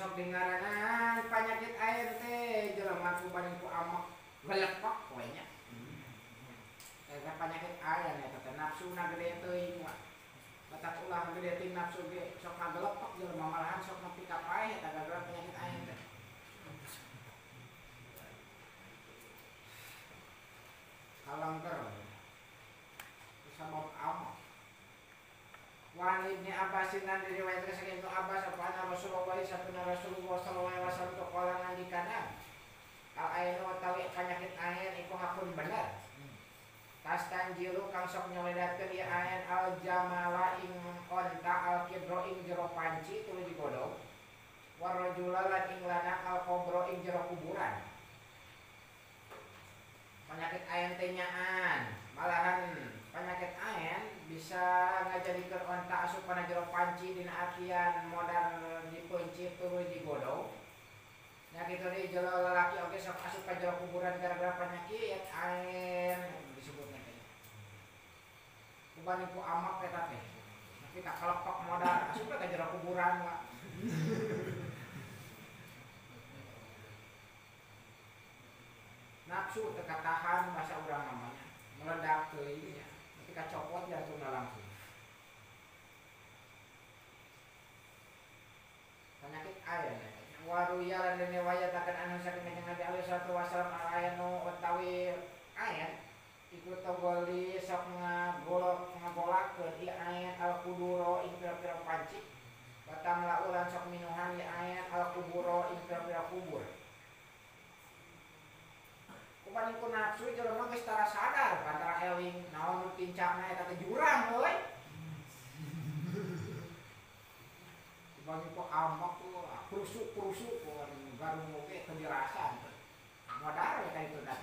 sok dingaranan penyakit air teh jelema ku banding ku amak gelepok we nya. Eta penyakit air eta teh nafsuna gede teuing wa. Batak ulah gede teuing nafsu ge sok ngagelepok jelema malahan sok nepi ka paeh eta gara-gara penyakit air teh. Kalangker sabab amak. Wan Ibni Abbasin dan diriwayatkan saking Ibnu Abbas apa Rasulullah satuna Rasulullah sallallahu alaihi wasallam qala ngandikana al ainu tawi penyakit ain iku hakun bener. Tas tanjilu kang sok nyoledatkeun ieu ain al jamala ing onta al kibro ing jero panci tuluy digodog. Warajula lan ing lanang al qabro ing jero kuburan. Penyakit ain teh nyaan, malahan penyakit ain bisa ngajadikeun onta asup kana jero panci dina artian modar dipencit tuluy digodog. Nya kitu deui jero lalaki oge sok asup ka jero kuburan gara-gara penyakit ain disebutna teh. Kubani ku amak eta teh. Tapi ka kelepek modar asup ka jero kuburan wa. Nafsu teu katahan masa urang namanya meledak teuing nya. Ketika copot jantungna langsung. Penyakit ain waruya lan dene wayatakan anu saking Kanjeng Nabi alaihi salatu wasallam al ayanu utawi ain iku togoli sok ngagolok ngagolakeun ieu ain al kuduro ing pira-pira panci batam laulan sok minuhan ieu ain al kuburo ing pira-pira kubur. Kupaning ku nafsu jelema geus tara sadar antara eling naon nu tincakna eta teh jurang euy. Kupaning ku amak krusuk-krusuk garung oge teu dirasa teh. Modar we ka ditu teh.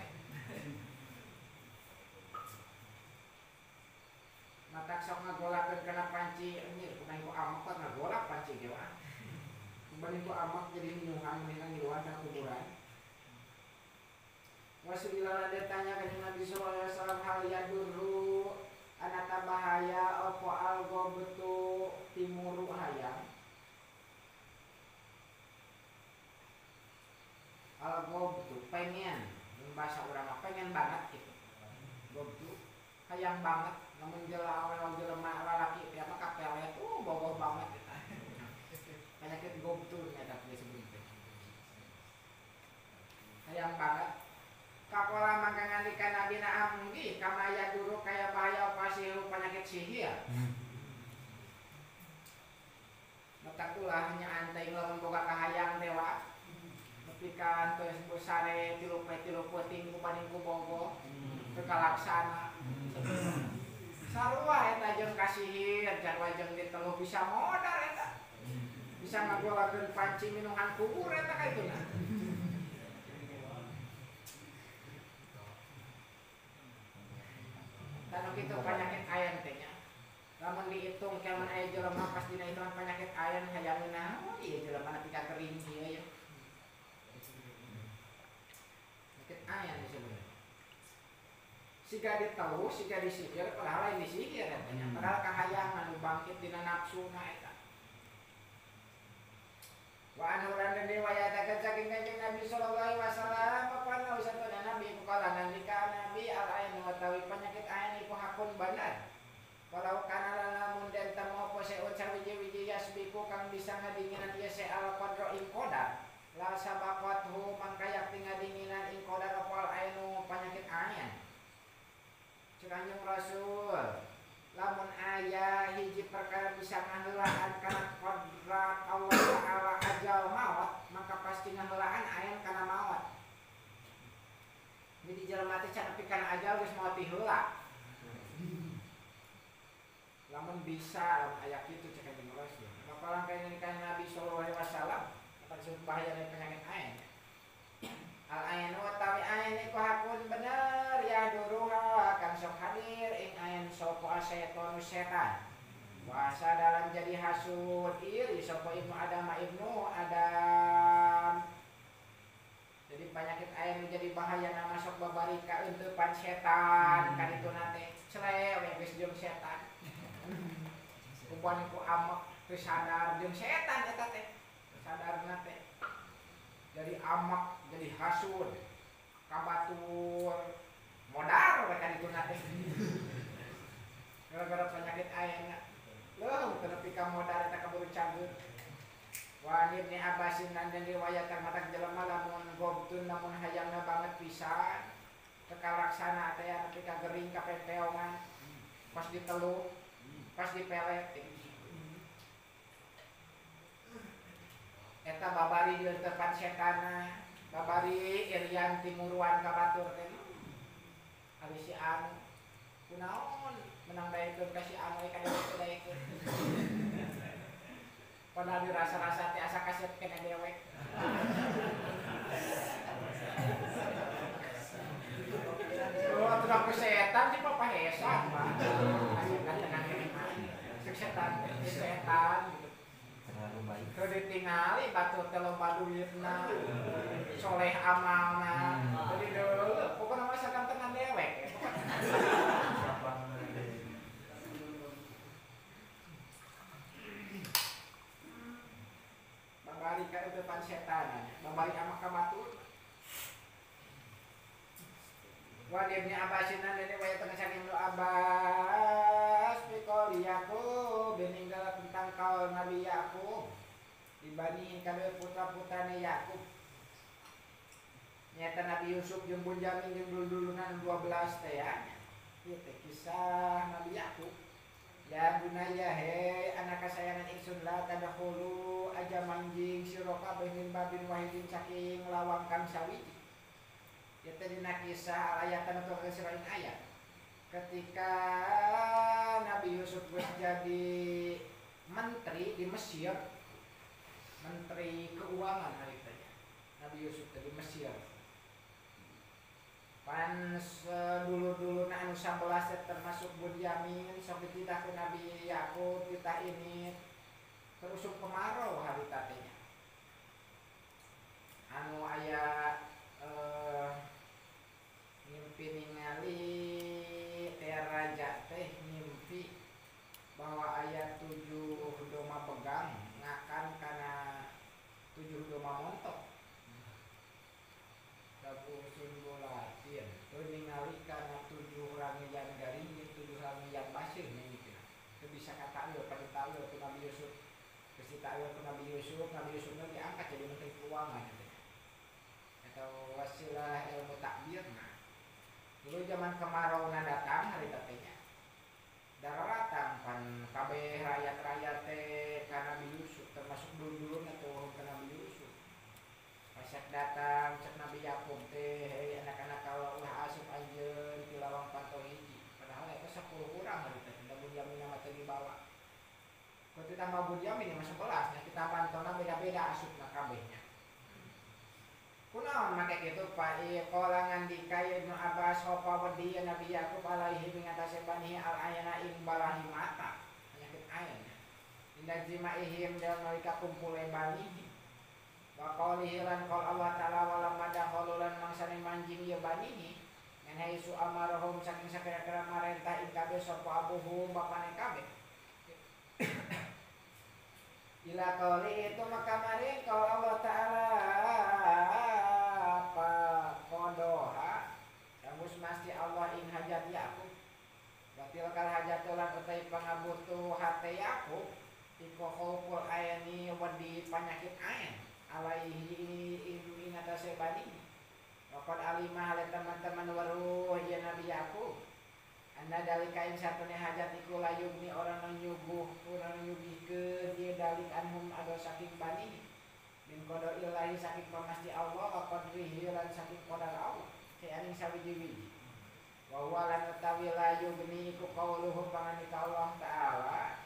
Matak sok ngagolakeun kana panci anjir kupaning ku amak teh ngagolak panci ge wa. Kupaning ku amak jadi minuhan ngiluan kana kuburan. Wasulillah ditanya kanjeng Nabi sallallahu alaihi wasallam hal yadurru anata bahaya apa algobetu timuru hayang. Algobtu pengen, bahasa urang mah pengen banget gitu. Gobtu hayang banget lamun jelema jelema lalaki teh mah kapelet bogoh banget eta. Penyakit gobtu eta disebut teh. Hayang banget. Kapola mangka ngandikan Nabi na'am nggih kamaya duru kaya bahaya pasiru penyakit sihir. Matak ulah nya anteng lamun boga kahayang teh wa. Nepi ka geus sare tilu poe tilu peuting ku banding ku bogoh teu kalaksana. Sarua eta jeung kasihir jarwa jeung diteluh bisa modar eta. Bisa ngagolakeun panci minuhan kubur eta ka ituna. Tanu kitu penyakit ayan teh nya. Lamun dihitung kemun aya jelema pas dina hitungan penyakit ayan hayang naon ieu jelema nepi ka kering ieu ya. Penyakit ayan disebut. Siga diteluh, siga disihir, padahal lain disihir eta nya. Padahal kahayang anu bangkit dina nafsuna eta. Wa anhu lan riwayatakeun saking Kanjeng Nabi sallallahu alaihi wasallam apa usatuna Nabi kala nandika Nabi al ain wa tawi penyakit ain iku hakun bener. Walau kana lamun den temu apa seun sawiji-wiji yasbiku kang bisa ngadinginan ieu se al qadra ing qadar la sabaqathu mangka yakti ngadinginan ing qadar apa al ainu penyakit ain. Cek Kanjeng Rasul lamun aya hiji perkara bisa ngaheulaan kana qadrat Allah Ta'ala ajal maut maka pasti ngaheulaan ayan kana maut. Jadi jelema teh can nepi kana ajal geus maot heula. Lamun bisa lamun aya kitu cek Kanjeng Rasul. Maka langkah kan Nabi sallallahu alaihi wasallam akan disebut bahaya dari penyakit ain. Al ainu tawi ain iku hakun bener ya duruha kang sok hadir ing ain sapa setan setan. Wasa dalam jadi hasud iri sapa Ibnu Adam Ibnu Adam. Jadi penyakit ain menjadi bahaya nama sok babari ka euntepan setan kadituna teh cele we geus jeung setan. Kuban ku amek teu sadar jeung setan eta teh. Sadarna teh jadi amak, jadi hasud, kabatur, modar we ka dituna teh. Gara-gara penyakit ayeuna. Leuh teu nepi ka modar eta kaburu cageut. Wa Ibnu Abbasin dan riwayat mata jelema lamun gobtun lamun hayangna banget pisan teu kalaksana teh nepi ka gering ka pempeongan pas diteluk pas dipelet eta babari di depan setana babari irian timuruan ka batur teh ari si anu kunaon menang daekeun ka si anu ka daekeun padahal dirasa-rasa teh asa kaset kena dewek. Oh, atuh ku setan di papahesan mah. Asa tenang ini mah. Sek setan, setan gitu. Terlalu baik. Teu ditingali batur teh loba duitna. Soleh amalna. Jadi deuleu pokona mah sakan tenang dewek. Babari ka depan setan, babari ama ka batur. Wa Ibnu Abbasin dan riwayat tengah saking Ibnu Abbas fi qouli Yaqub meninggal tentang kaul Nabi Yakub dibani kabeh putra-putrane Yakub. Nyata Nabi Yusuf jeung Bunyamin jeung dululunan 12 teh ya. Ieu teh kisah Nabi Yakub. Ya bunaya he anak kasayangan ingsun la tadkhulu aja manjing sira kabeh min babin wahidin saking lawang kang sawiji. Ieu teh dina kisah ayatan atau kisah ayat. Ketika Nabi Yusuf geus jadi menteri di Mesir, menteri keuangan harita nya. Nabi Yusuf teh di Mesir. Pan dulu-dulu anu 11 termasuk Bunyamin sok dititah ku Nabi Yakub titah ini terusuk kemarau harita teh nya. Anu aya ngimpi ningali teh raja teh ngimpi bahwa aya 7 domba begang ngakan kana 7 domba montok. Dabu sunbulatin teu ningali kana 7 rangian garing jeung 7 rangian baseuh mimpi. Teu bisa katakwil pada takwil ku Nabi Yusuf. Geus ditakwil ku Nabi Yusuf, Nabi Yusuf diangkat jadi menteri keuangan teh. Atau wasilah ilmu takbir nah. Dulu zaman kemarau na datang harita teh nya. Daratang pan kabeh rakyat-rakyat teh ka Nabi Yusuf termasuk dulur-dulurna tuh ka Nabi Yusuf. Pas datang cek Nabi Yakub teh, hei anak-anak kalau ulah asup anjeun ti lawang panto hiji. Padahal eta 10 urang harita teh, da Bunyamin mah teu dibawa. Ku ditambah Bunyamin mah 11 nya kita pantona beda-beda asupna kabehnya. Kunaon make kitu Pak ieu qala ngandika Ibnu Abbas sopa wedi Nabi Yakub alaihi ing atase bani al ayana ing balahi mata penyakit ain. Inda jimaihim dalam nalika kumpule bani. Wa qaulihi lan qaul Allah ta'ala walam madakhalu lan mangsane manjing ieu banihi ngan haisu amarahum saking sakira-kira marentah ing kabeh sapa abuhum bapane kabeh. Ila qauli itu maka maring qaul Allah ta'ala apa qadoha kamus masti Allah ing hajat Yakub. Batil kal hajat lan utai pangabutuh hate Yakub iku khauful ayni wedi penyakit ain alaihi ing atase bani. Waqad alimah ale teman-teman weruh ya Nabi Yakub anna dalika ing satune hajat iku layugni orang nyuguh urang nyugihkeun ieu dalik anhum ado saking bani min qada illahi saking pamasti Allah wa qadrihi lan saking qadar Allah saening sawiji-wiji wa huwa lan utawi layugni iku qauluhu panganika Allah ta'ala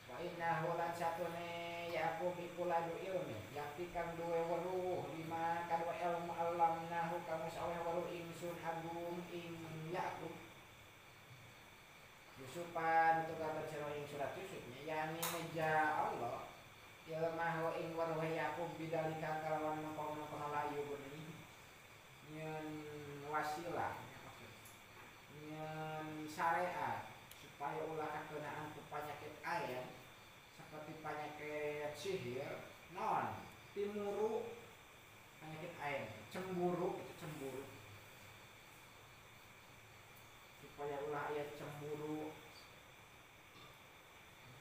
wa innahu lan satune Yakub iku ladu ilmi yakti kang duwe weruh lima kadua ilmu alamnahu kang wis aweh weruh ingsun agung ing Yakub Yusufan itu gambar sira ing surat Yusuf nya yani meja Allah ilmahu ing weruh Yakub bidalika kalawan mengkono-kono layu guni nyeun wasilah nyeun syariat supaya ulah kakenaan ku penyakit ain seperti penyakit sihir non Timuru penyakit ain, cemburu itu cemburu. Supaya ulah aya cemburu.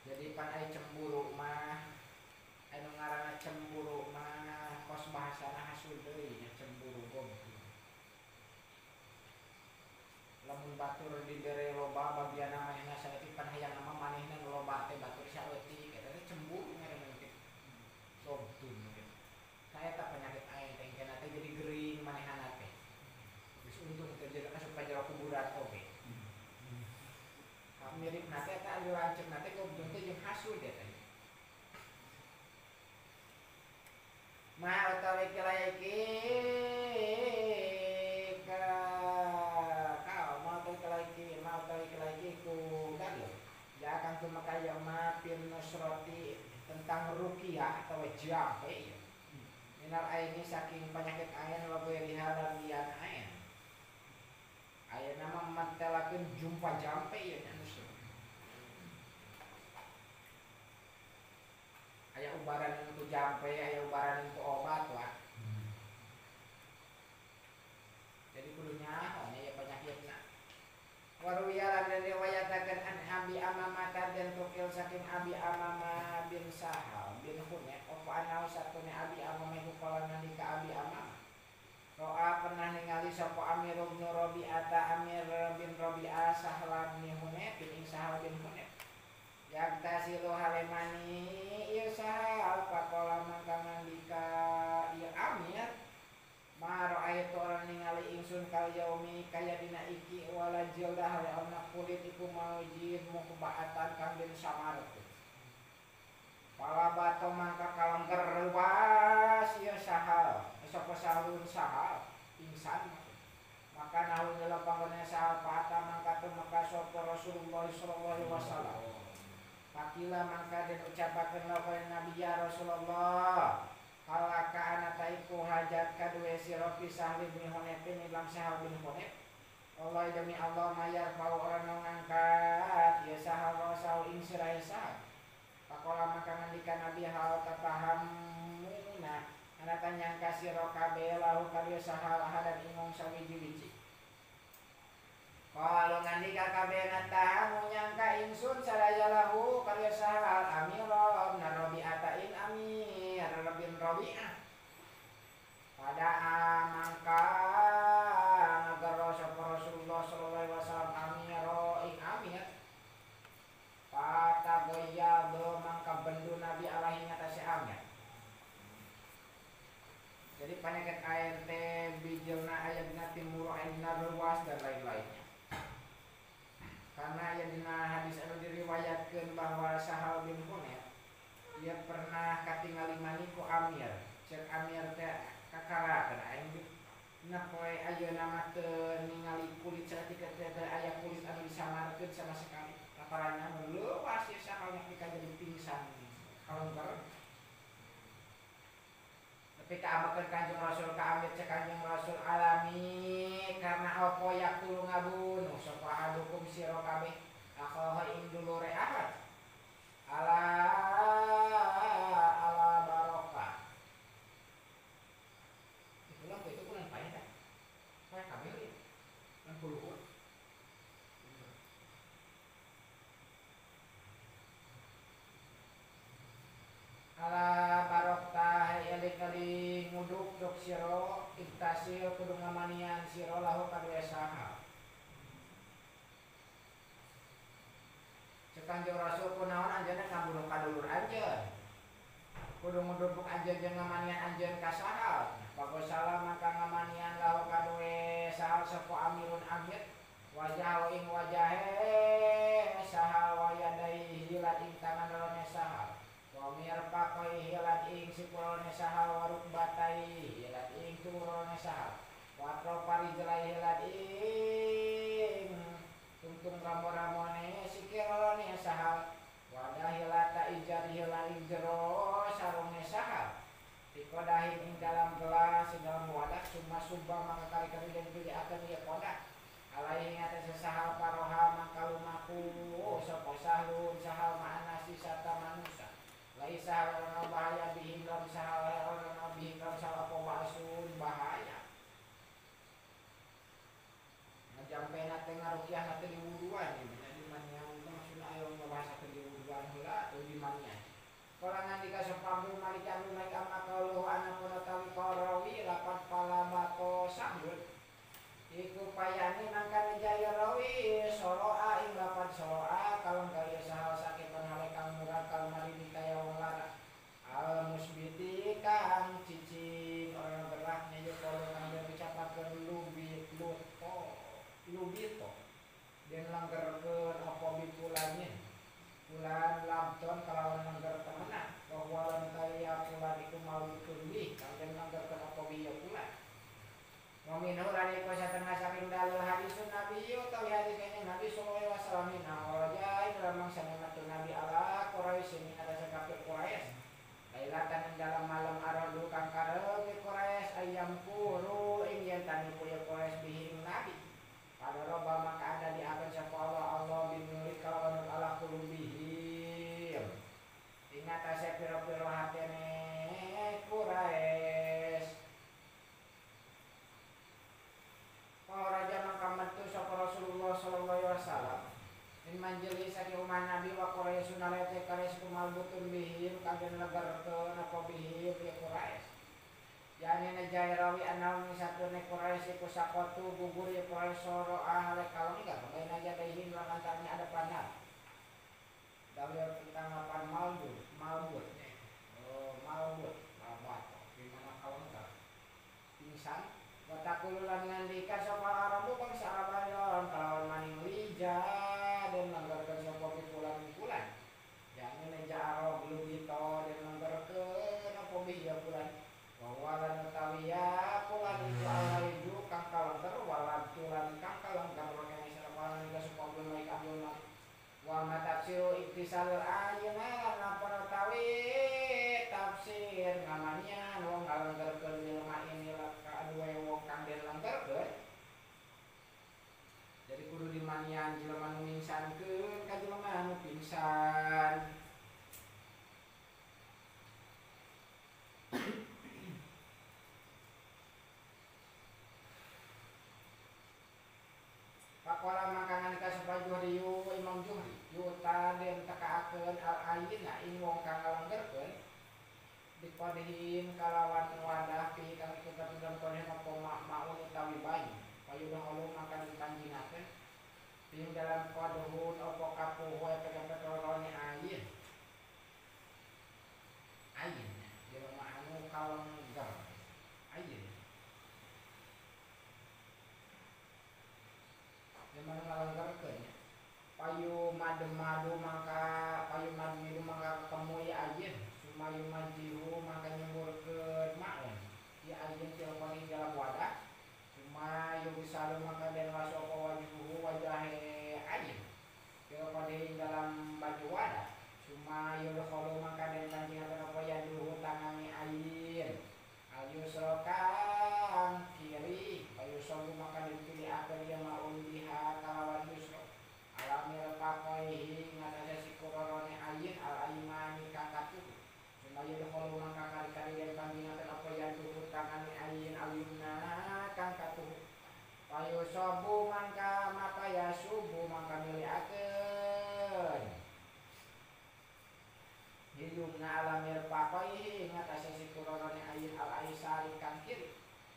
Jadi pan aya cemburu mah anu ngaranna cemburu mah kos bahasana hasud deui nya cemburu goblok. Lamun batur dibere loba bagianna manehna saeutik pan hayang mah manehna nu loba teh batur saeutik eta teh cemburu ngaranna teh. Goblok gitu. Saeta penyakit ain teh engkena teh jadi gering manehna teh. Geus untung teh jadi asup ka jero kuburan oge. Mirip nate eta anu lanceuk nate goblok teh jeung hasud eta. Ma utawi kalaiki ka ka ma utawi kalaiki ma utawi kalaiki ku dalil. Ya akan tumakaya ma pin nusroti tentang ruqyah atau jampe ya. Minal aini saking penyakit ain wa ghairiha lan liyan ain. Ayeuna mah matelakeun jumpa jampe ieu nya nusra. Aya ubaran ku jampe, aya ubaran ku obat lah. Jadi kudu nyaho nya penyakitna. Waruya lan den riwayatakeun an Abi Amamah den tukil saking Abi Amamah bin Sahal bin Hunayf apa anau satune Abi Amamah iku kala nalika Abi Amamah Ro'a pernah ningali sapa Amir bin Rabi'ah Amir bin Rabi'ah Sahal bin Hunayf bin Sahal bin Hunayf yaktasilu halemani ieu Sahal pakola mangka ngandika ieu Amir ma ra'aitu orang ningali ingsun kal yaumi kaya dina iki wala jildah hale ana kulit iku maujid mukbaatan kang den samarkeun pala bato mangka kalengker ruas ieu Sahal sapa Sahlun Sahal pingsan maka naun dalam panggonnya Sahal pata mangka tumeka sapa Rasulullah sallallahu alaihi wasallam pakila mangka den ucapakeun ka Nabi ya Rasulullah halaka anata iku hajat kadue sira fi Sahl bin Hunayf dalam Sahal bin Hunayf Allah demi Allah mayar pau orang ngangkat ya Sahal rasau ing sirahe Sahal pakola mangka ngendika Nabi hal tatahamuna anata nyangka sira kabeh lahu kadue Sahal ahadan ing wong sawiji-wiji. Kalau ngandika kabeh natahamu nyangka ingsun sadaya lahu kadue Sahal Amir bin Rabi'ah in Amir bin Rabi'ah. Pada mangka ngagero sapa Rasulullah sallallahu alaihi wasallam Amir ing Amir. Patagoyado mangka bendu Nabi alaihi ngatasi Amir. Jadi penyakit ANT, bijelna aya dina timur, aya dina ruas dan lain-lainnya. Karena aya dina hadis anu diriwayatkeun bahwa Sahal bin Hunayf ia pernah katingali mani ku Amir. Cek Amir teh kakara kana aing dina poe ayeuna mah teu ningali kulit saeutik teh aya kulit anu disamarkeun sama sekali. Kakaranya leuwas ieu Sahal nepi ka jadi pingsan. Kalengker tapi kaamakeun Kanjeng Rasul ka Amir cek Kanjeng Rasul alami karena apa yaqtulu ngabunuh sapa ahadukum sira kabeh akhaha ing dulure ahad ala ala barokah itulah itu kurang payah dah payah kabeh ieu lan puluh ala barokta eling-eling nguduk dok siro iktasil kudu ngamanian siro lahu kadue Sahal. Cek Kanjeng Rasul kunaon anjeunna ngabunuh ka dulur anjeun. Kudu nguduk anjeun jeung ngamanian anjeun ka Sahal. Pagosala maka ngamanian lahu kadue Sahal sapa Amirun Amir wajah ing wajahe Sahal wayadaihi lan ing tangan lorone Sahal. Wa mirfaqaihi lan ing sipurone Sahal wa rukbataihi lan ing turone Sahal wa atrofari jelaihi lan ing tungtung ramo-ramone sikilone Sahal wa dahilata ijarihi lan ing jero sarungne Sahal dikodahin ing dalam gelas ing dalam wadah summa subba maka kali-kali den pilihakeun ieu kodah alaihi ngatasé Sahal paroha maka lumaku sapa Sahlun Sahal ma'anasi sarta manusa laisa ono bahaya bihim lam Sahal ono teh ngarukiah teh di wuduan jadi manian teh maksudna aya ngabahasakeun di wuduan heula atau di manian. Kala ngandika sapa Abdul Malik Abdul Malik amma qauluhu ana tawi qarawi lapat palabato sambut iku payane mangkane jaya rawi soroa ing lapat soroa kalong kaya sahal sakitan hale kang murad kalmari kaya wong lara al musbiti kang cicing orang gerahnya yo kalau kang diucapakeun lubi luto lubito den langgerkeun apa bipulane bulan labton kalawan langgar temenan bahwa lan kaya bulan iku maulutun bih kang den langgarkeun apa biya bulan wa minhu lan iku satengah saking dalil hadisun nabi utawi hadis kanjeng Nabi sallallahu alaihi wasallam raja ing lamang sanemat Nabi ala Quraisy ing atase kafir Quraisy lailatan ing dalam malam aradu kang karep Quraisy ayam kuru ing yen tanipu ya Quraisy bihi ing Nabi pada roba maka ada di akan sapa Allah Allah binuri kalawan ala qulubihim ing atase pira-pira hatene Quraisy. Kalau raja maka metu sapa Rasulullah sallallahu alaihi wasallam min manjili saking umah Nabi wa Quraisy nalete Quraisy kumalbutun bihim kang den legerkeun apa bihim ya Quraisy. Yani najai rawi anau satune Quraisy iku sakotu gugur ya Quraisy soro ahale kalenggar baina jadaihin lan antaranya ada panah. Dalil tentang lapan malbut, malbut. Oh, malbut, labat. Di mana kalenggar? Pingsan. Wa taqulu lan ngandika sapa Arabu bangsa Arab kalawan maning lija den langgarkeun sapa pulan-pulan. Yani neja Arab lubito den langgarkeun apa biya pulan. Wawalan utawiya pulan iku alaju kang kalengger walan tulan kang kalengger kene sarapan ing sapa Abdul Malik Abdul Malik wa ma tafsiru ittisalul ayna lan apa utawi tafsir ngamanian wong kalenggerkeun jelema ini kaduwe wong kang den lenggerkeun jadi kudu dimanian jelema nu mingsankeun ka jelema nu pingsan. Pakola maka ngalika sapa Juhri Imam Juhri yuta den tekaakeun al ayina ing wong kang ngalenggerkeun dipadihin kalawan wadah pi kang iku katingal kono apa maun utawi bayi payudah ulu maka dipanjingakeun ing dalam qaduhun apa kapuh epek-epek lorone ayin ayin jelema anu kalengger ayin jelema ngalenggerkeun payu madem-madu maka payu madmidu maka ketemu ya ayin sumayu majihu maka nyemburkeun maun ya ayin telepon ing dalam wadah sumayu bisalu maka den wasu apa wajuhu wajahe ayin telepon ing dalam baju wadah sumayu kholu maka den panjingakeun apa yaduhu tangane ayin al yusra kang kiri payu sabu maka dipilihakeun ieu maun biha kalawan yusra alamir paqaihi ngatasi sikurorone ayin al aymani kang katuhu sumayu kholu maka kali-kali den panjingakeun apa yaduhu tangane ayin al yumna kang katuhu payu sabu mangka maka ya subuh mangka miliakeun yumna alamir paqaihi ngatasi sikurorone ayin al aisari kang kiri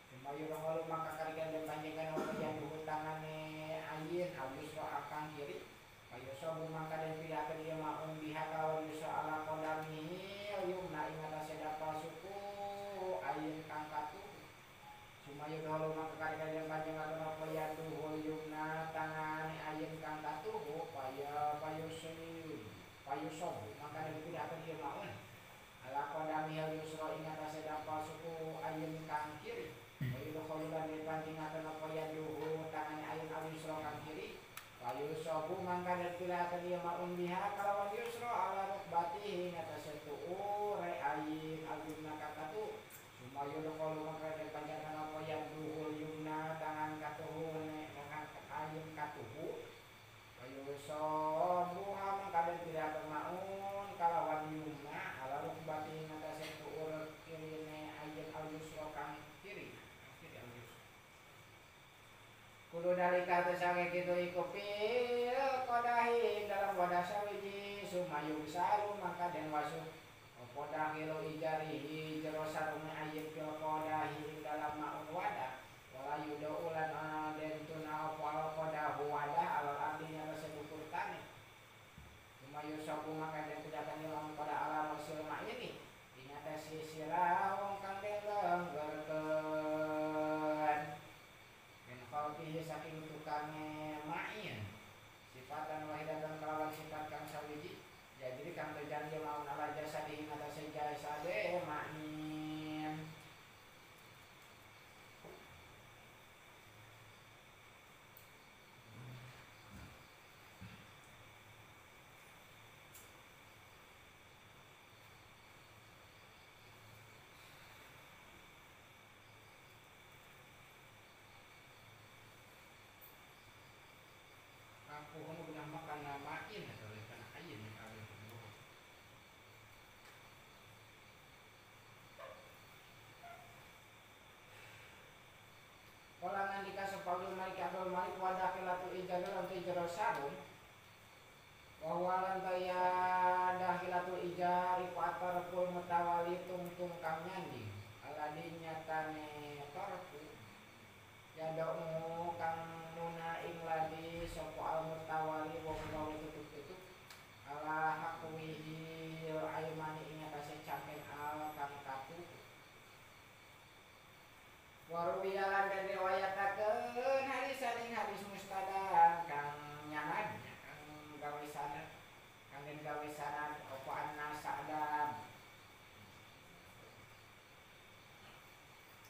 sumayu kholu maka kali-kali den panjingakeun apa yaduhu tangane ayin al yusra kang kiri payu sabu mangka den pilihakeun ieu maun biha kalawan yusra ala qadamihi yumna ing atase dapal suku ayin kang katuhu sumayu kholu maka kali-kali den panjingakeun apa yaduhu yumna tangane ayin kang katuhu payu sabu maka den pilihakeun ieu maun ala qadamihi yusra ing atase dapal suku ayin kang kiri payu kholu lan den panjingakeun apa yaduhu tangane ayin al yusra kang kiri payu sabu mangka den pilihakeun ieu maun biha kalawan yusra ala rukbatihi ngatasé tuure ayin al yumna katuhu sumayu kholu mangka den panjingakeun apa yaduhu yumna tangan katuhu tangan ayin katuhu payu sabu mangka den pilihakeun maun kalawan yumna ala rukbatihi ngatasé tuur kirine ayin al yusra kang kiri kiri al yusra Kudu dalika teh sange kitu iku fil qadahi dalam wadah sawiji sumayung salu maka den wasuh apa dahilu ijarihi jero sarunge ayib fil qadahi dalam maun wadah wala yudu ulan den tuna apa al qadahu wadah alal ardi nyata sedukur tanah sumayung sabu maka den kedatangan lamun pada alam rasul ini ingata sisira wong kang den lenggerkeun min saking tukange ma'in sifatan wahidatan kalawan sifat kang sawiji jadi kang berjanji maun ala jasadi ing atase jasade ma'in aku guna makan ma'in atau karena ayin kawin. Kala nandika sapa Abdul Malik Abdul Malik wa dakhilatu ijar lan jero sarung wa huwa lan taya dakhilatu ijar iku atarful mutawali tungtung kang nyanding aladi nyatane tarfu yadau kang muna ing ladi sapa al mutawali wong gawe tutup-tutup ala haqwihi aymani ing atase cangkem al kang katutup waruwiya lan den riwayatakeun hadisan ing hadis mustadan kang nyanad kang gawe sanad kang den gawe sanad apa anna sa'dam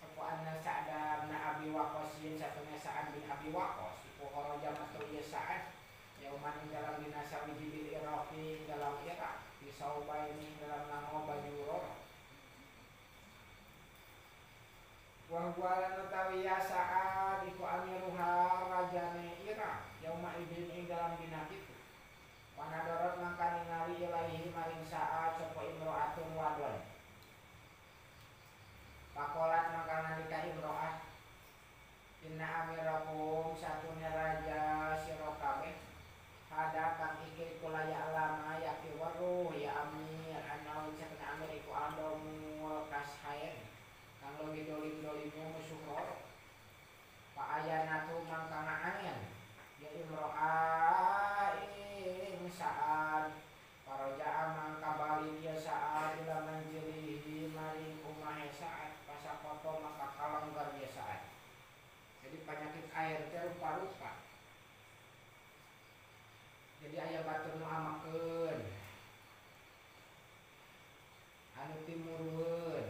apa anna sa'dam na Abi Waqqas satuna Sa'ad bin Abi Waqqas iku kharaja metu ieu Sa'ad yauman ing dalam dina sawiji bil Iraqi dalam Irak di saubaini dalam nganggo baju loro wa huwa lan utawi ya Sa'ad iku amiruha rajane Irak yauma idin ing dalam dina itu panadorot mangka ningali ilaihi maring Sa'ad sapa imro'atun wadon pakolat mangka nalika imro'ah inna amirakum satune raja sira kabeh hada kang iki iku layak lama yaki weruh ya amir anau satune amir iku adomul kashaen kang logi dolim-dolimnya musuh loro pa ayanatu mangka ngaangen ya imro'ah ing Sa'ad paraja mangka bali ya Sa'ad ila manzilihi maring umahe Sa'ad pasakoto maka kalenggar ya Sa'ad. Jadi penyakit air teh rupa-rupa. Jadi aya batur nu amakeun anu timurueun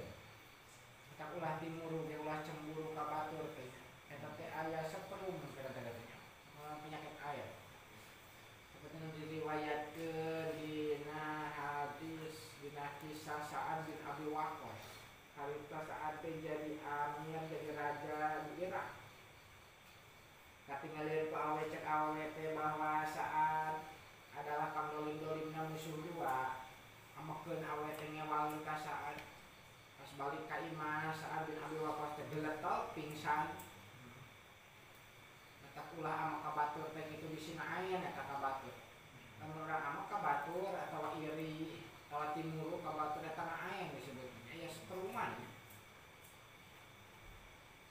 eta ulah timuru ge ulah cemburu ka batur teh eta teh aya seperum kada-kada penyakit air seperti nu diriwayatkeun dina hadis dina kisah Sa'ad bin Abi Waqqas harita Sa'ad teh jadi amir jadi raja di Irak katingalieun ku awe cek awe teh bahwa Sa'ad adalah kang dolim-dolimna musuh dua amekeun awe teh ngewangi ka Sa'ad pas balik ka imah Sa'ad bin Abi Waqqas teh geletok pingsan eta ulah amak ka batur teh kitu bisi aya eta ka batur lamun urang amak ka batur atawa iri atawa timuru ka batur eta aya disebutna aya seperuman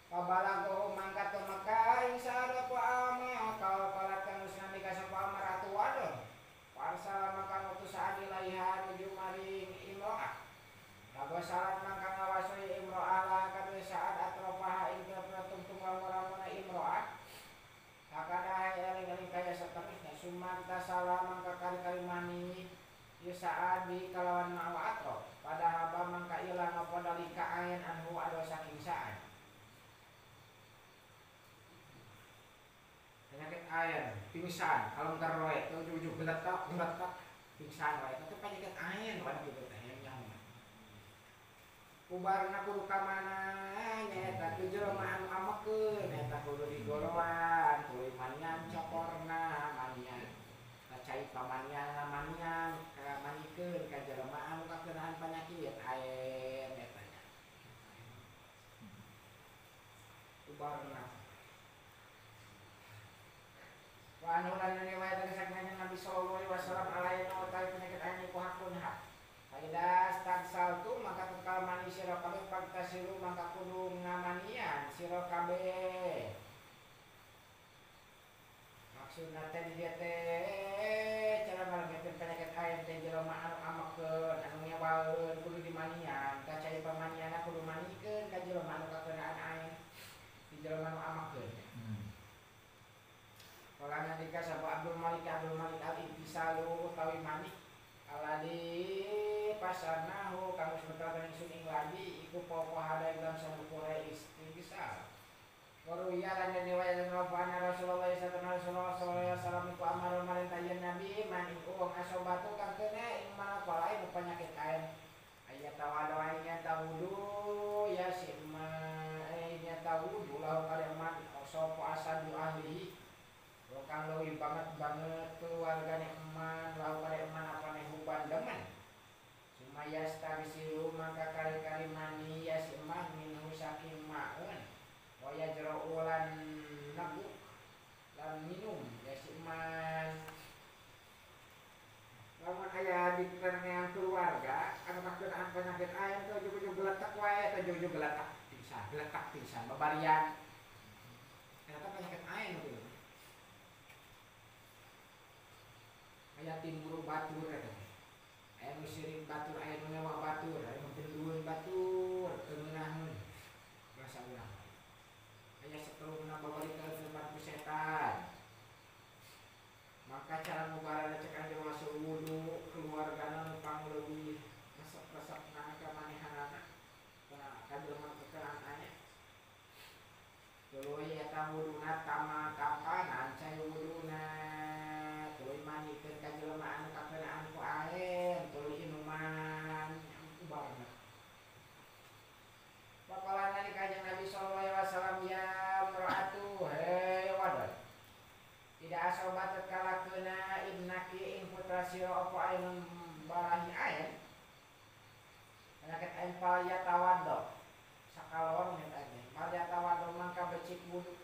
pabalago mangka tumeka ing Sa'ad apa ama kala kang geus nandika sapa amaratu wadon parsala mangka ngutus Sa'ad ilaiha nuju maring imro'ah lago salat mangka ngawaso imro'ah la kadu Sa'ad atrofaha ing tungtung lamun-lamuna imro'ah hakada eling-eling kaya saterusna sumanta salah mangka kali-kali mani ieu Sa'ad bi kalawan ma'wa atrof pada haba mangka ilang apa dalika ain anhu ado saking Sa'ad penyakit air pingsan kalau ntar roe itu ujung-ujung geletak geletak pingsan roe itu penyakit air wan gitu teh yang nyaho ubarna kudu ka mana nyaeta ku jelema anu amekeun eta kudu digoroan tuluy manian cokorna manian cai pamanian manian ka manikeun ka jelema anu kakenaan penyakit air eta nya ubarna. Maksudna teh di dieu teh cara ngaleungitkeun penyakit ain teh jelema anu amekeun anu ngewaeun kudu dimanian tah cai pamanianna kudu manikeun ka jelema anu kakeunaan ain di jelema anu amekeun. Kala nalika sapa Abdul Malik al-Ibtisalu utawi mani aladi pasarnahu kang wis metelaken ingsun ing ladi iku popo hada ing dalam sanukure istighsal. Waruya lan den riwayat ana Rasulullah sallallahu alaihi wasallam iku amar marintah yen Nabi man ing wong asobatu kang kena ing manapa lae penyakit ain aya tawadu nya tawudu ya si ma nya tawudu lahu kaleman sapa asadu ahlihi kang leuwih banget banget keluargane eman lahu kale eman apane huban demen sumaya stagsiru mangka kari-kari mani ya si eman minhu saking maun waya jero ulan nebuk lan minum ya si eman. Lamun aya di kerengan keluarga anu kakenaan penyakit ain teh ujug-ujug geletak wae teh ujug-ujug geletak pingsan babarian eta penyakit ain gitu. Aya timburu batur eta teh. Aya nu sirik batur, aya nu ngewa batur, aya nu gendueun batur, teu ngeunaheun basa urang. Aya setrumna babarita firman ku setan. Maka cara mubarana cek anjeun masuk wudu keluargana nu pangleuwih resep-resepna ka manehanana kana ka jelema kekeran aya. Tuluy eta wuduna tama tampanan cai wuduna tuluy manikeun ka jelema anu kakenaan ku aen tuluy inuman ubarna. Pakalana di kanjeng Nabi sallallahu alaihi wasallam ya mraatu hei wadon tidak asobat tatkala keuna ibnaki ing putra sira apa ain barahi aen penyakit ain pal ya tawaddo sakalon eta teh pal ya tawaddo mangka becik wudu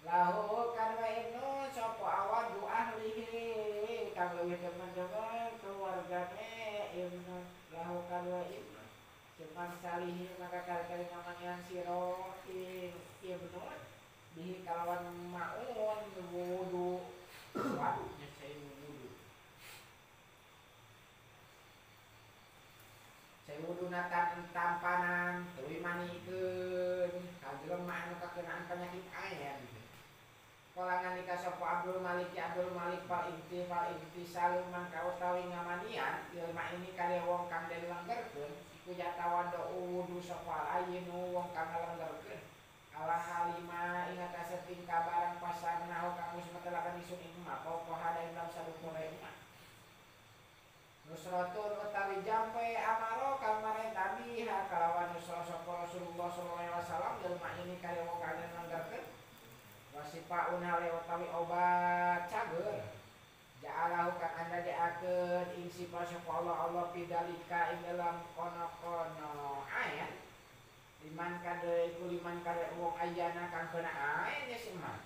lahu kan wa ibnu sapa awadu ahlihi kang leuwih teman-teman keluargane ibnu lahu kan wa ibnu cuman salihi maka kali-kali ngamanian sira ing ibnu bihi kalawan maun wudu waduh nya cai wudu cai wuduna tampanan tuluy manikeun ka jelema anu kakenaan penyakit aen. Kala nalika sapa Abdul Malik fal ibtisalu mangka utawi ngamanian ilma ini kale wong kang den lenggerkeun iku yatawaddo wudu sapa ayinu wong kang ngalenggerkeun ala halima ing atase tingkah barang pasarna kang wis metelaken ingsun ing ma apa hada ing dalam sadukure ma nusratun utawi jampe amaro kang marentah biha kalawan nusra sapa Rasulullah sallallahu alaihi wasallam ilma ini kale wong kang den lenggerkeun wasifaun hale utawi obat cager ja'alahu kang anda diakeun ing sifat sapa Allah Allah pidalika ing dalam kono-kono ayat liman kade iku liman kade wong ayana kang kena aen ya semah.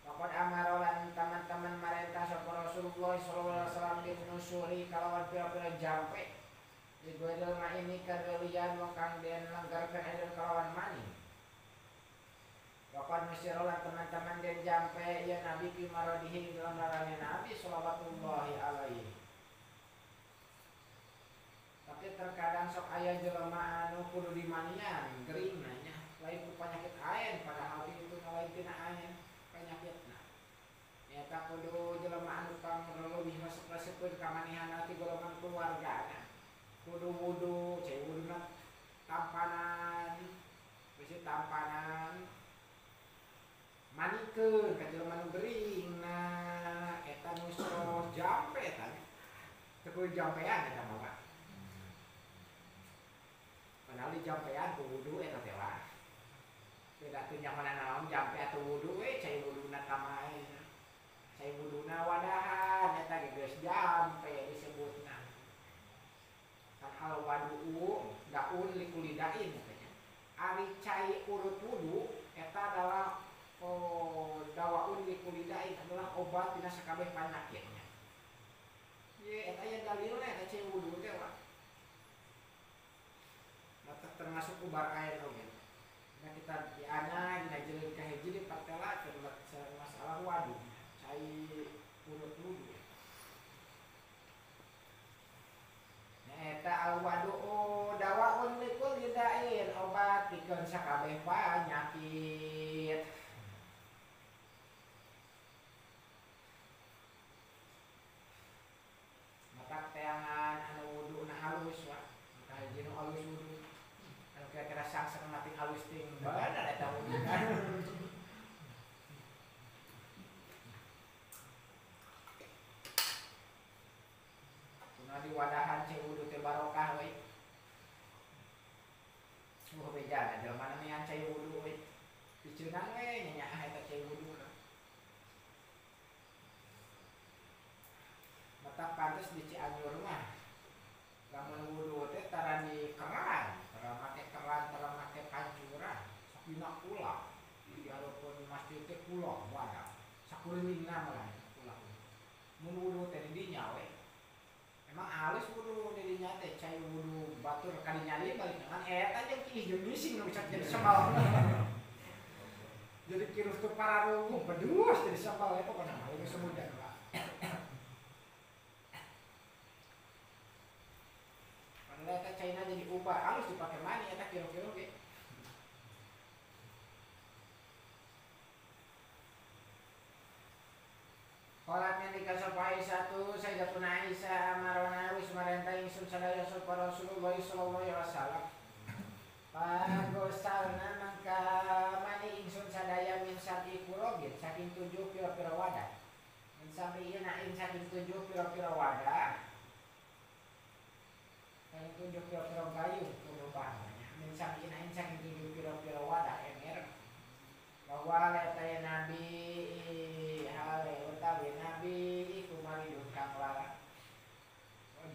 Pakon amaro lan teman-teman marentah sapa Rasulullah sallallahu alaihi wasallam bin nusuri kalawan pira-pira jampe di godelma ini kadelian wong kang den lenggarkeun edan kalawan mani. Pakon nusirolan teman-teman den jampe ya Nabi ki maradihi dalam larangnya Nabi sallallahu alaihi. Tapi terkadang sok aya jelema anu kudu dimanian gering nanya lain ku penyakit aen padahal itu lain tina aen penyakitna. Eta kudu jelema anu pangleuwih resep-resepeun ka manehana ti golongan keluargana. Kudu wudu, cai wuduna tampanan, bisi tampanan manikeun ka jelema nu gering nah eta nu sok jampe eta teu kudu jampean eta mah Pak. Padahal di jampean ku wudu eta teh wah. Beda teu nyahonan naon jampe atuh wudu we cai wuduna tamae. Cai wuduna wadahan eta ge geus jampe disebutna. Kan al wadu'u daun likulidain katanya. Ari cai urut wudu eta adalah dawaun likulidain adalah obat dina sakabeh panyakitnya. Ye eta aya dalilna eta cai wudu teh wah. Termasuk ubar air oge. Nah kita di ana dina jilid kahiji di partela termasuk diwadahan cai wudu teh barokah we. Bejana jelema neangan cai wudu we. Piceunang we nyaah eta cai wudu. Mata pantes di Cianjur mah. Lamun wudu teh tara di keran, tara make keran, tara make pancuran, sakina kula. Di hareupeun masjid teh kula wadah. Sakulilingna malah kula. Mun wudu teh di dinya we. Emang halus wudu di dinya teh cai wudu batur kadinya deui balik kan eta jeung kiih jeung mising nu bisa jadi sambal. Jadi kiruh teu pararuguh bedus jadi sambal eta pokona mah geus semudah lah. Padahal eta caina jadi ubah halus dipake mani eta kiruh-kiruh ge. Qalat ngendika sapa Aisyah Sayyidatuna Aisyah amarona wis marentah ingsun sadaya sapa Rasulullah sallallahu alaihi wasallam. Pagosalna mangka mani ingsun sadaya min sabi kurogin saking 7 pira-pira wadah. Min sabi ina ing saking 7 pira-pira wadah. Saking 7 pira-pira gayung kurubahnya. Min sabi ina ing saking 7 pira-pira wadah emir. Bahwa letaya Nabi hale utawi Nabi iku maridun kang lara.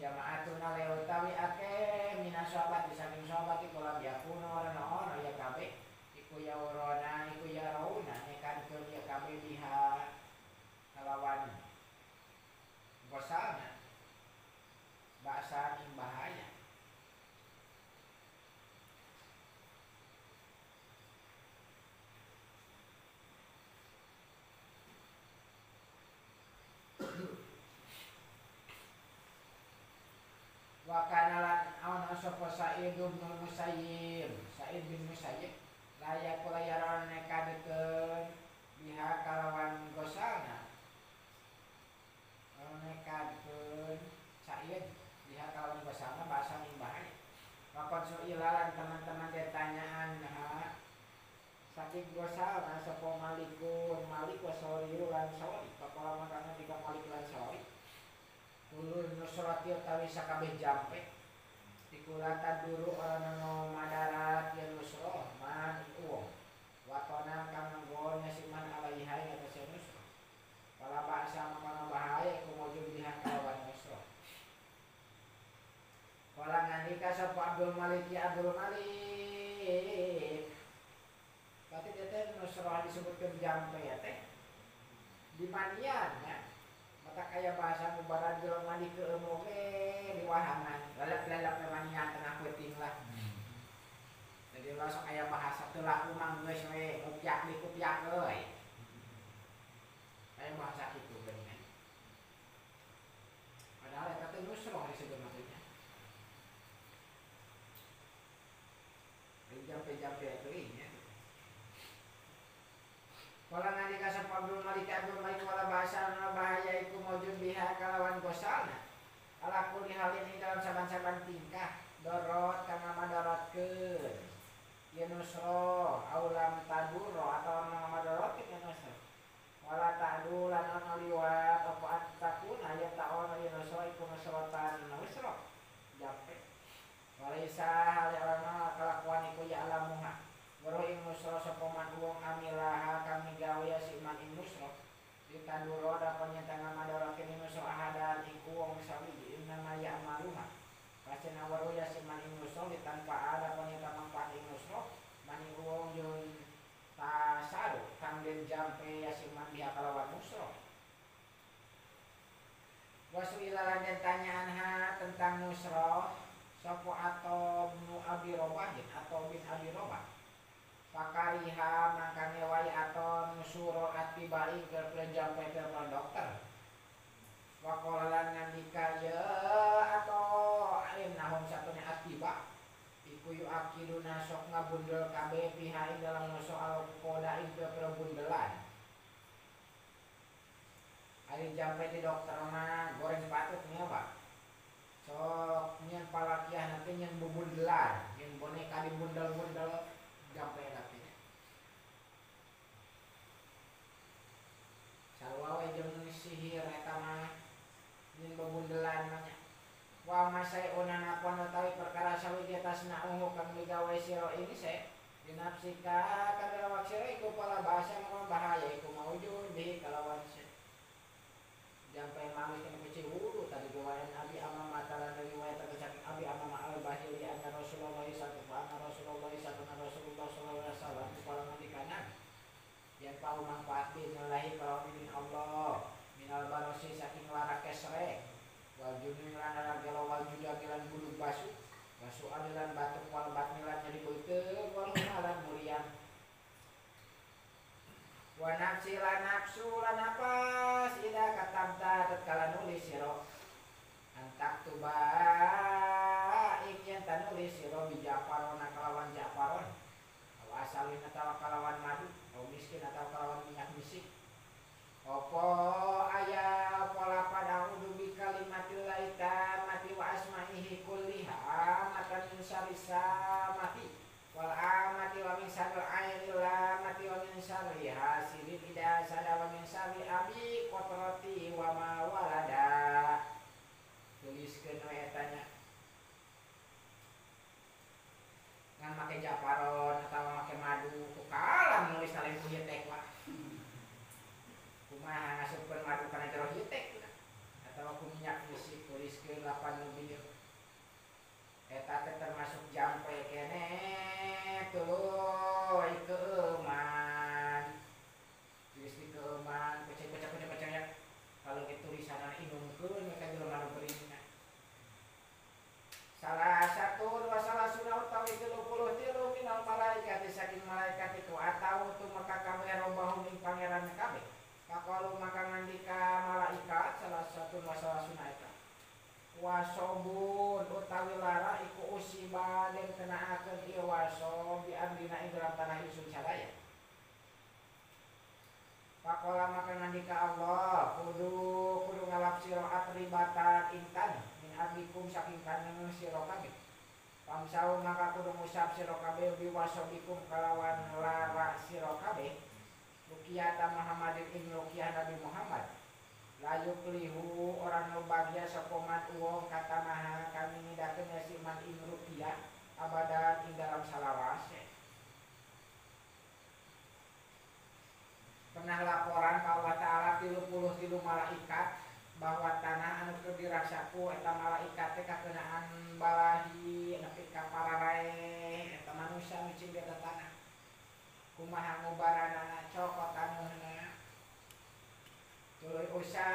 Jamaatuna le utawi akeh minas sahabat di saking sahabat iku lam yakuno ora ono ya kabeh iku yaurona iku yarauna nekankeun ya kabeh biha kalawan gosalna bahasa ing bahaya. Wa kana lan ana sapa Sa'id bin Musayyib, Sa'id bin Musayyib layak kula yaron nekadkeun biha kalawan gosalna. Nekadkeun Sa'id biha kalawan gosalna bahasa ing bahaya. Wakon su'ilalan teman-teman ditanyaan ha saking gosalna sapa Malikun Malik wa Sauri lan Sauri pakola makana dika Malik lan Sauri. Kulun nusrati utawi sakabeh jampe ikulatan duru ora ana madarat ya nusra man iku watona kang nggon siman alaiha ing atase nusra kala ba'sa maka bahaya iku mujud biha kalawan nusra. Kala ngandika sapa Abdul Malik ya Abdul Malik berarti teh nusra disebutkeun jampe ya teh di manian ya. Mata kaya bahasa mubarak jelema di keumum ge di wahangan lelep-lelep memanian tengah peuting lah. Jadi langsung kaya bahasa teu laku mah geus we kupiak di kupiak euy. Kaya bahasa kitu geuningan. Padahal eta teh nusroh disebut maksudnya. Jampe-jampe teuing nya. Kala ngalika sapa Abdul Malik Abdul Malik wala bahasa ana bahaya iku maujud biha kalawan gosalna ala kulli halin ing dalam saban-saban tingkah dorot kang ngamadoratkeun yen nusra aulam taduro atawa ngamadoratkeun yen nusra wala ta'du lan ana liwat apa antakuna yen ta ono yen nusra iku nusratan nusra jampe walaisa hale ana kalakuan iku ya alamuha weruh ing nusra sapa man wong amilaha kang migawe ya si man ing nusra ditanduro dapon nyata ngamadarakeun nusra ahadan ing wong sawiji innama ya'maluha pasena weruh ya si man ing nusra ditanpa dapon nyata manfaat ing nusra man ing wong yun tasaru kang den jampe ya si man biha kalawan nusra. Wasu ilalan den tanyaan ha tentang nusra sapa atau nu Abi Robah atau bin Abi Robah pakariha mangkane wae atau nusuro atibai ke jampe ke dokter waqala ngandika ya atau innahum satune atiba iku yuakiduna sok ngabundel kabeh pihak dalam soal koda itu perbundelan ari jampe di dokter mah goreng patut nya Pak sok nyen palakiah nanti nyen bubundelan nyen boneka dibundel-bundel jampe nanti sarua we jeung sihir eta mah nyen bebundelan mah nya wa masai'unan apa utawi perkara sawiji tasna'uhu kang migawe sira ini se dinafsika kadawak sira iku pola bahasa mung bahaya iku maujud bi kalawan se jampai mawis kana kuci wulu tadi riwayat Abi Amamah talan riwayat saking Abi Amamah al-Bahili anna Rasulullah sallallahu alaihi wasallam kala ngendikana yen pau manfaat binillahi kalau idin Allah minal barosi saking lara kesrek wal junun lan gelo wal judagilan bulu basu basu alilan batuk wal batnilan nyeri beuteung wal malan muriang wa nafsi la nafsu la nafas ida katabta tatkala nulis sira antak tuba ing yen tanulis sira bijafarona kalawan jafaron aw asalin atawa kalawan madu aw miskin atawa kalawan minyak misik apa aya apa lapad a'udzu bi kalimatillahi tammati wa asma'ihi kulliha matan min syarri samati wal amati wa min syarril ainil lamati wa min syarri hasidin idza hasada wa min syarri abi qatrati wa ma walada. Tuliskeun we eta nya ngan make jafaron atawa make madu ku kalam nulis lain ku ieu teh wa kumaha ngasupkeun madu kana jero ieu teh atawa ku minyak misik tuliskeun lapan nu bieu eta teh termasuk jampe keneh tuluy keuman tulis di keuman pecah-pecah-pecah kalau ke tulisanna inungkeun ka jelema nu beurina salah satu wa salah sunah utawi 33 minal malaikat saking malaikat iku atau tumeka kabeh robbahum ing pangeran kabeh faqalu maka ngandika malaikat salah satu wa salah sunah eta wasobun utawi lara iku usiba den kenaakeun ieu wasob di amrina ing dalam tanah ingsun sadaya. Faqala maka ngandika Allah kudu kudu ngalap sira atribatan intan min abikum saking kaneng sira kabeh. Pamsau maka kudu ngusap sira kabeh biwasobikum kalawan lara sira kabeh. Ruqyata Muhammadin ing ruqyah Nabi Muhammad. Layuk lihu orang nu bagya sapa man uwong kata maha kami ngidakeun ya si man ing ruqyah abadan ing dalam salawase. Pernah laporan ka Allah Ta'ala 33 malaikat bahwa tanah anu keur dirasaku eta malaikat teh kakeunaan balahi nepi ka pararaeh eta manusia nu cing di eta tanah. Kumaha ngubaranana cokot taneuhna tuluy usap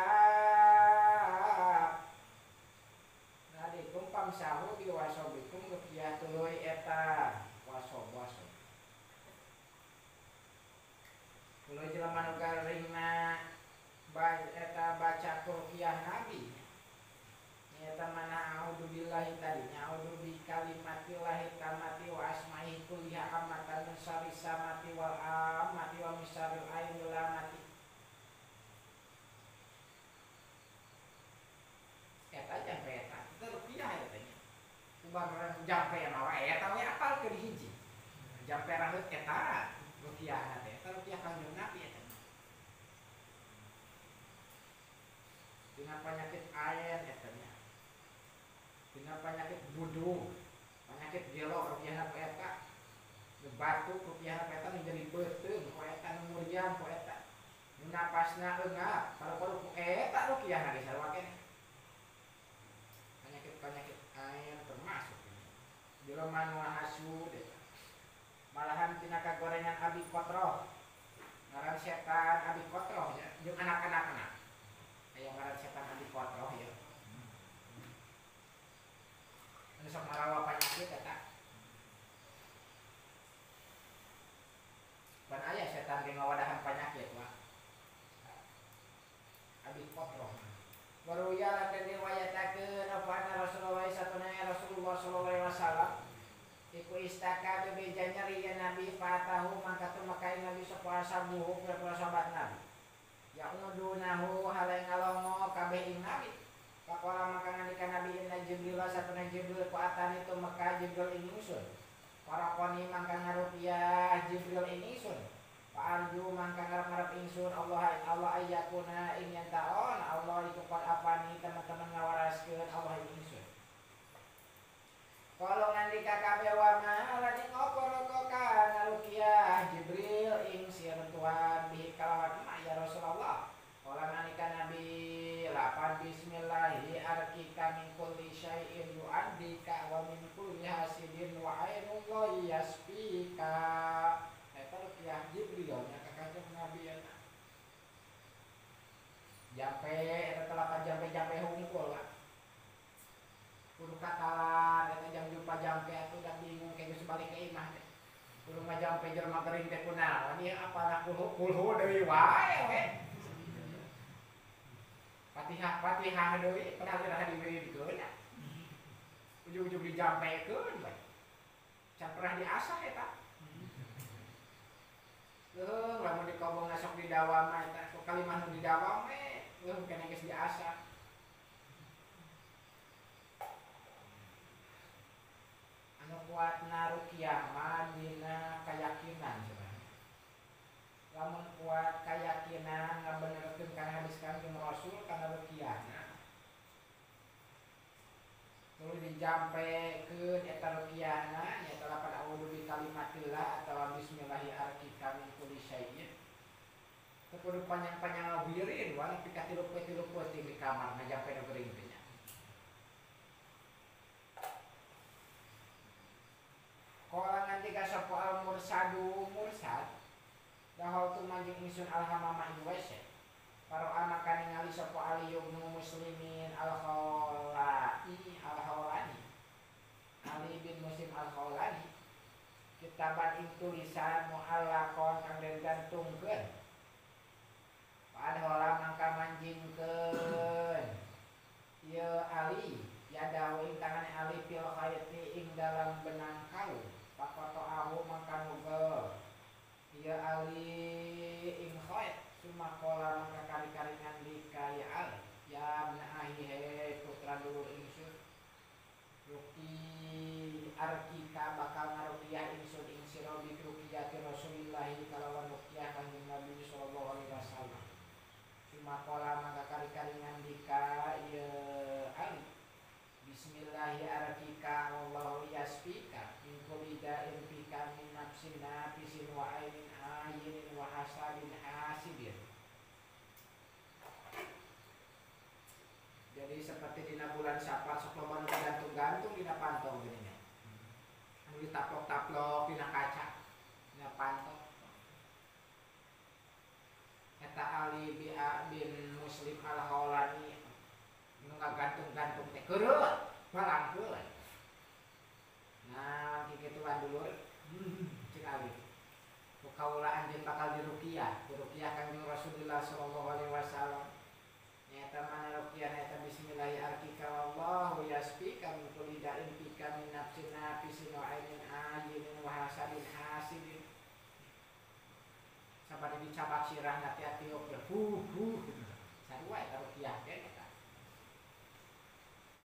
nadikum pamsahu biwasobikum ruqyah tuluy eta wasob wasob tuluy jelema nu garingna eta baca ruqyah Nabi nyata mana a'udzu billahi tadi a'udzu bi kalimatillahi tammati wa asma'ihi kulliha amatan min syarri samati wal amati wa min syarril ainil lamati. Eta jampe eta itu rupiah eta nya kubaran jampe mah wae eta we apal keur hiji jampe raheut eta rupiahna teh eta rupiah Kangjeng Nabi eta dina penyakit air eta nya dina penyakit budung penyakit gelo rupiahna ku eta nu batuk rupiahna ku eta nu jadi beuteung ku eta nu muriang ku eta nu napasna eungap paru-paru ku eta rupiahna ge sarua keneh. Penyakit air termasuk jelema nu hasud malahan tina kagorengan abi kotroh ngaran setan abi kotroh ya jeung anak-anakna aya ngaran setan abi kotroh ya anu sok marawa penyakit eta pan aya setan ge ngawadahan penyakit wah abi kotroh. Waruya lan den riwayatakeun apa anna Rasulullah satuna Rasulullah sallallahu alaihi wasallam iku istaka bebeja nyeri ya Nabi fatahu mangka tumeka Nabi sapa sabuhu pira-pira sahabat Nabi ya'udunahu halai ngalongo kabeh ing Nabi faqala maka ngandika Nabi inna Jibril satuna Jibril ku atani tumeka Jibril ing ingsun paraqoni mangka ngarupiah Jibril ing ingsun Arju mangka ngarep-ngarep ingsun Allah Allah ayyakuna ing yen taon Allah iku qad afani teman-teman ngawaraskeun Allah ing ingsun. ngandika kabeh wa ma lan ing apa roko kana ruqyah Jibril ing sirun Tuhan bihi kalawan ma ya Rasulullah. Kala ngandika Nabi lapan bismillahi arkika min kulli syai'in yu'addika wa min kulli hasidin wa ainullahi yasfika. Eta ruqyah Jibril nya ka Kanjeng Nabi eta. Jampe eta telapan jampe-jampe hungkul lah. Kudu katalan eta jam jumpa jampe atuh da bingung kayak geus balik ke imah teh. Kudu ngajampe jelema gering teh kunaon ieu apana kulhu deui wae we. Fatihah Fatihah deui padahal teh diwiridkeun. Ujug-ujug dijampekeun bae. Can pernah diasah eta. Leuh lamun dikobong sok didawam mah eta ku kalimah nu didawam we leuh keneh geus diasah. Anu kuatna ruqyah mah dina kayakinan cenah. Lamun kuat kayakinan ngabenerkeun kana hadis Kanjeng Rasul kana ruqyahna. Tuluy dijampekeun eta ruqyahna nyaeta lapan a'udzu bi kalimatillah atawa bismillahi arkika min kulli syai'in. Teu kudu panjang-panjang ngawirid wae nepi ka 3 peuting di kamar ngajampe nu gering teh nya. Kala ngantika sapa al mursadu mursad dahol tu manjing ingsun alhamama ing wese. Para anak ningali sapa Ali ibn Muslimin al-Khawlani al-Khawlani Ali bin Muslim al-Khawlani kitaban ing tulisan mu'allaqon kang den gantungkeun. Padahal mangka manjingkeun ieu Ali yadahu ing tangane Ali fil khayti ing dalam benang kaul. Pakotoahu mangka nugel ieu Ali ing khayt sumakola mangka kari-kari ngandika ya Ali ya bna ahi he putra dulur ingsun ruki arkika bakal ngaruqyah ingsun ing sira bi ruqyati Rasulillah kalawan ruqyah Kanjeng Nabi sallallahu alaihi wasallam. Sumakola mangka kari-kari ngandika ya Ali bismillahi arkika wallahu yasfika min kulli da'in fika min nafsin nafisin wa ainin ayinin wa hasadin hasidin. Jadi seperti dina bulan Safar sok loba nu gantung-gantung dina pantong geuning nya. Anu ditaplok-taplok dina kaca, dina pantong. Eta Ali bin Muslim al-Khawlani nu ngagantung-gantung teh keureut balangkeun. Nah, kikituan dulur. Cik Ali. Ku kaula anjeun bakal diruqyah, diruqyah Kanjeng Rasulullah sallallahu alaihi wasallam. Nyata mana ruqyah nyata bismillahi arkika wallahu yasfika min kulli da'in fika min nafsin nafisin wa ainin ayinin wa hasadin hasidin. Sampai dicabak sirahna tiap-tiap hu hu. Sarua eta ruqyah teh.